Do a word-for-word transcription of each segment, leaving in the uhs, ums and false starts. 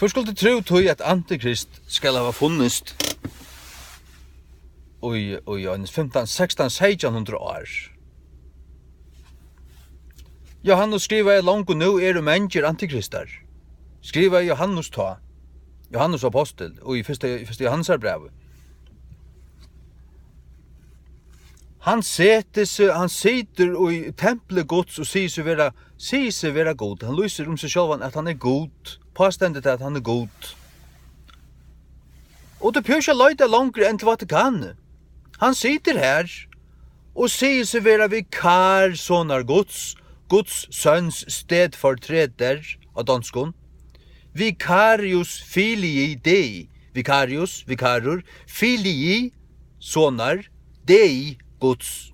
Hvør skuldi trúð tí, at antikrist skal hava funnist í, í eini fimtan, sekstan, seytjan hundrað ár? Jóhannes skrivaði: "Longu nú eru mangir antikristar." Skrivaði Jóhannes tá. Jóhannes ápostul, í fyrsta, í fyrsta Jóhannesarbrævi. Hann setir seg, hann situr í templi Guds og sigur seg vera, sigur seg vera Gud. Hann lýsir um seg sjálvan, at hann er Gud. Pástendur tað, at hann er Gud. Og tað behøvist ikki at leita longur enn til Vatikanið. Hann situr her og sigur seg vera vikar sonar Guds, Guds søns stedfortræder á donskum. Vicarius filii Dei, vicarius, vikarur, filii, sonar, Dei, Guds.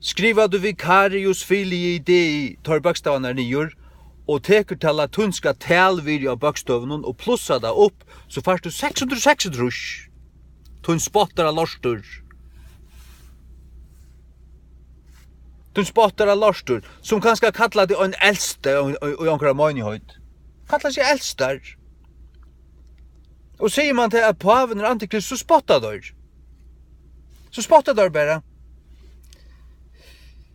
Skrivar tú Vicarius filii Dei, teir bókstavarnar niður, og tekur tað latínska talvirðið á bókstøvunum og plussar tað upp, so fært tú seks hundrað og seksogtrýss. Tín spottara lortur. Tín spottara lortur, sum kanska kalla teg ein elsta í, í, í onkrari meinigheit. Kalla seg elstar. Og sigur mann til, at pávin er antikrist, so spotta teir. So spotta teir bara.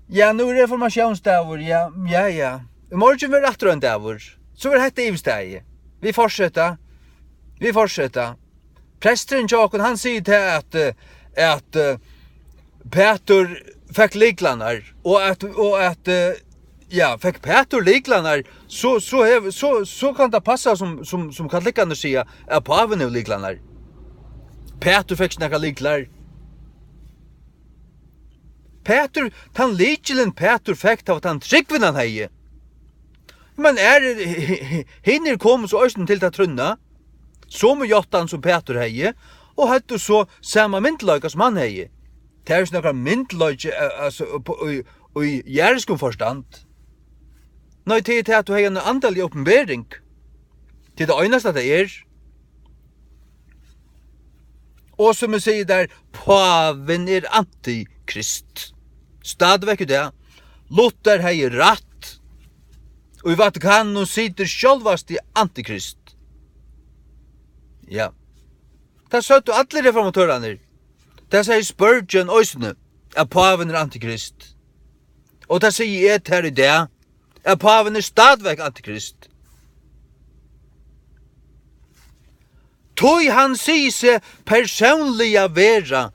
Ja, nú er reformatiónsdagur, ja, ja, ja. Í morgin verður aftur ein dagur. So verður hetta yvirstaðið. Vit fortseta. Vit fortseta. Presturin hjá okkum, hann sigur tað, at, eh, at, eh, Pætur fekk lyklarnar, og at, og at, eh, ja, fekk Pætur lyklarnar, so, so hev-, so, so kann tað passa, sum, sum, sum katolikkarnir siga, at pávin hevur lyklarnar. Pætur fekk ikki nakrar lyklar. Pætur, tann lykilin Pætur fekk, tað var tann trúgvin, hann hevði. Men er, hinir komu so eisini til ta trúnna, somu játtan sum Pætur hevði, og høvdu so sama myndugleika sum hann hevði. Tað er jo ikki nakar myndugleiki, eh, altso, upp í, í jarðiskum forstand. Nei, tað er tað, at tú hevði eina andaliga opinbering. Tað er tað einasta, tað er. Og sum eg sigi, tað er, pávin er antikrist. Stadigvekk í dag. Luther hevði rætt. Og í Vatikaninum situr sjálvasti antikrist. Ja. Tað søgdu allir reformatørarnir. Tað segði Spurgeon eisini, at pávin er antikrist. Og tað sigi eg til tær í dag, at pávin er stadigvekk antikrist. Tí hann sigur seg persónliga vera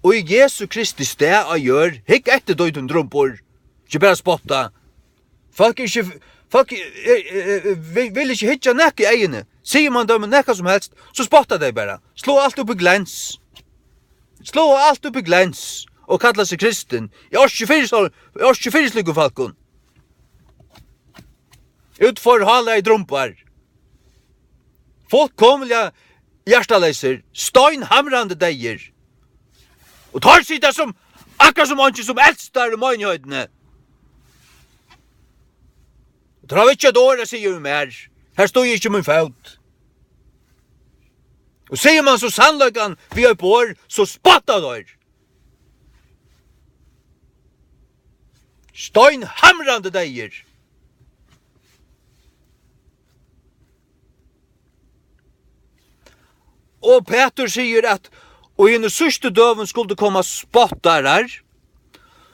í Jesu Kristi stað á jørð. Hygg eftir tí, tín drumbur. Ikki bara spotta. Fólk er ikki, fólk er, er, er, vil, vil ikki hyggja nakað í eyguni. Sigur mann teimum nakað sum helst, so spotta tey bara. Slá alt upp í glens. Slá alt upp í glens og kalla seg kristin. Eg orki ikki fyri so, eg orki ikki fyri slíkum fólkum. Útforhálaðir drumbar. Fullkomiliga hjartaleysir, steinhamrandi deyðir. Og teir sita sum, akkurát sum eingin sum elstar í meinigheitini. Og teir hava ikki eitt orð at siga um mær. Her stígi ikki mín fót. Og sigur mann so sannleikan við eitt borð, so spotta teir. Steinhamrandi deyðir. Og Pætur sigur, at í hinum síðstu døgum skuldu koma spottarar,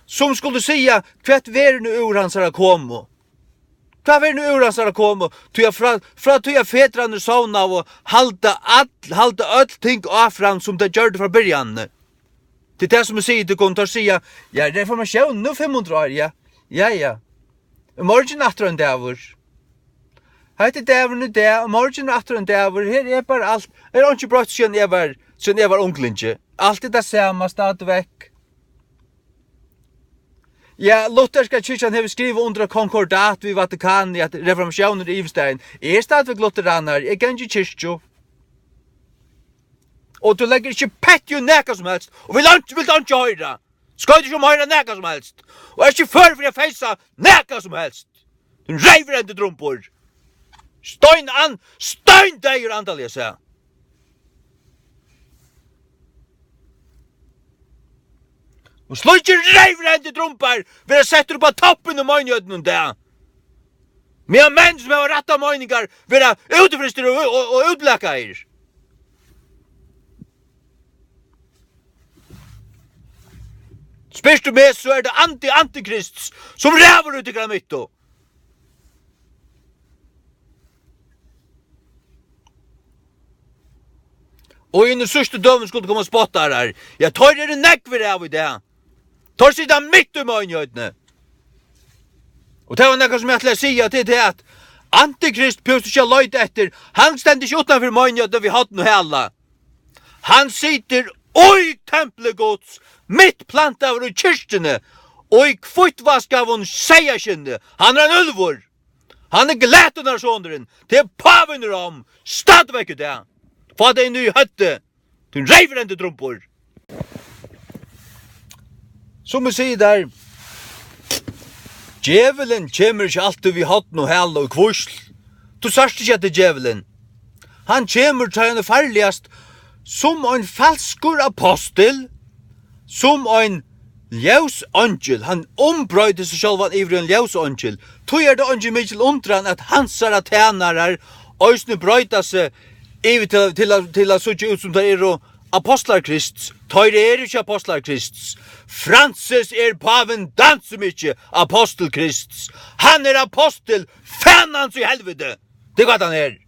sum skuldu siga, hvat verður nú úr hansara komu? Hvat verður nú úr hansara komu? Tí at frá, frá tí at fedrarnir sovnaðu, halda all, halda øll ting áfram, sum tey gjørdu frá byrjanini. Tað er tað, sum eg sigi tykkum, teir siga, ja, reformatión, nú fimm hundrað ár, ja. Ja, ja. Í morgin aftur ein dagur. Hetta er dagurin í dag, í morgin er aftur ein dagur. Her er bara alt. Her er einki broytt, síðan eg var, síðan eg var unglingi. Alt er tað sama stadigvekk. Ja, lutherska kirkjan hevur skrivað undir eitt konkordat við Vatikanið, at reformatiónin er yvirstaðin. Eg eri stadigvekk lutheranari, eg gangi í kirkju. Og tú leggur ikki petti í nakað sum helst. Og vil einki, vil einki hoyra. Skal tú ikki um hoyra nakað sum helst. Og er ikki før fyri at feysa nakað sum helst. Tú reyvrendi drumbur. Stein an, steindeyður andaliga, seg. Og slíkir reyvrendi drumbar verða settir upp á toppin í meinigheitini í dag. Meðan menn sum hava rættar meiningar verða útifrystir og, og, og útblakaðir. Spyrt tú meg, so er tað andi antikrists, sum ræður í tykkara midtu. Og í hinum síðstu døgum skulu koma spottarar. Ja, teir eru nógvir av í dag. Teir sita mitt í meinigheitunum. Og tað var nakað, sum eg ætlaði at siga, til tað, at antikrist behøvist ikki at leita eftir. Hann stendur ikki uttanfyri meinigheitina við horn og hala. Hann situr í templi Guds, mitt plantaður í kirkjuni, og í hvíttvaskaðum seyðaskinni. Hann er ein úlvur. Hann er glatunarsonurin. Tað er pávin í Rom. Stadigvekk í dag. Fá tað inn í høvdið. Tín reyvrendi drumbur. Sum eg sigi tær, djevulin kemur ikki altíð við horn og hala og hvísl. Tú sært ikki, at tað er djevulin. Hann kemur, tá hann er farligast, sum ein falskur apostul, sum ein ljóseingil. Hann umbroytir seg sjálvan yvir í ein ljóseingil. Tí er tað eingin mikil undran, at hansara tænarar eisini broyta seg yvir til, til, at, til at síggja út, sum teir eru apostlar Krists. Teir eru ikki apostlar Krists. Francis er pávin Danzig, ikki apostul Krists. Hann er apostul fanans í helviti. Tað er hvat hann er.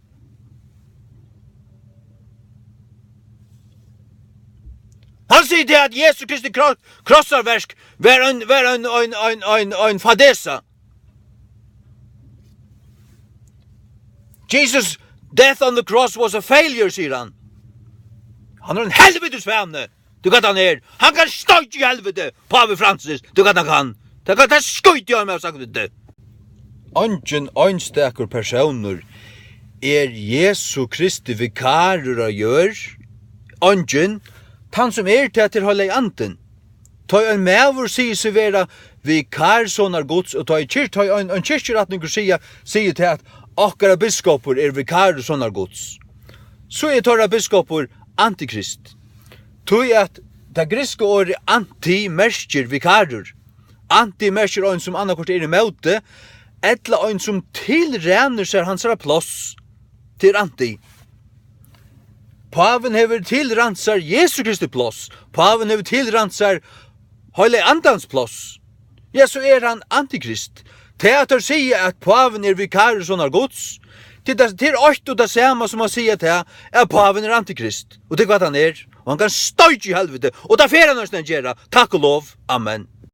Hann sigur tað, at Jesu Kristi kro-, krossarverk var ein, var ein, ein, ein, ein, ein fadesa. Jesus' death on the cross was a failure, sigur hann. Hann er ein helvitis fani. Tú, hvat hann er. Hann kann steikja í helviti, pávi Francis. Tú, hvat hann kann. Tað kann, tað skíti eg í, um eg havi sagt við teg. Eingin einstakur persónur er Jesu Kristi vikarur á jørð. Eingin. Tann, sum er tað, er Heilagi Andin. Tá ein maður sigur seg vera vikar Sonar Guds, og tá ein kyr-, tá ein, ein kirkjurætningur siga, sigur tað, at okkara biskopur er vikarur Sonar Guds, so er teirra biskopur antikrist. Tí at tað grikska orðið anti merkir vikarur. Anti merkir ein, sum annaðhvørt er ímóti, ella ein, sum tilrænir sær hansara pláss. Tað er anti. Pávin hevur tilrænt sær Jesu Kristi pláss. Pávin hevur tilrænt sær Heilaga Andans pláss. Ja, so er hann antikrist. Tað, at teir siga, at pávin er vikarur Sonar Guds, tað er, tað er eitt og tað sama sum at siga tað, at pávin er antikrist. Og tað er, hvat hann er. Og hann kann steikja í helviti. Og tað fer hann eisini at gera. Takk og lov. Amen.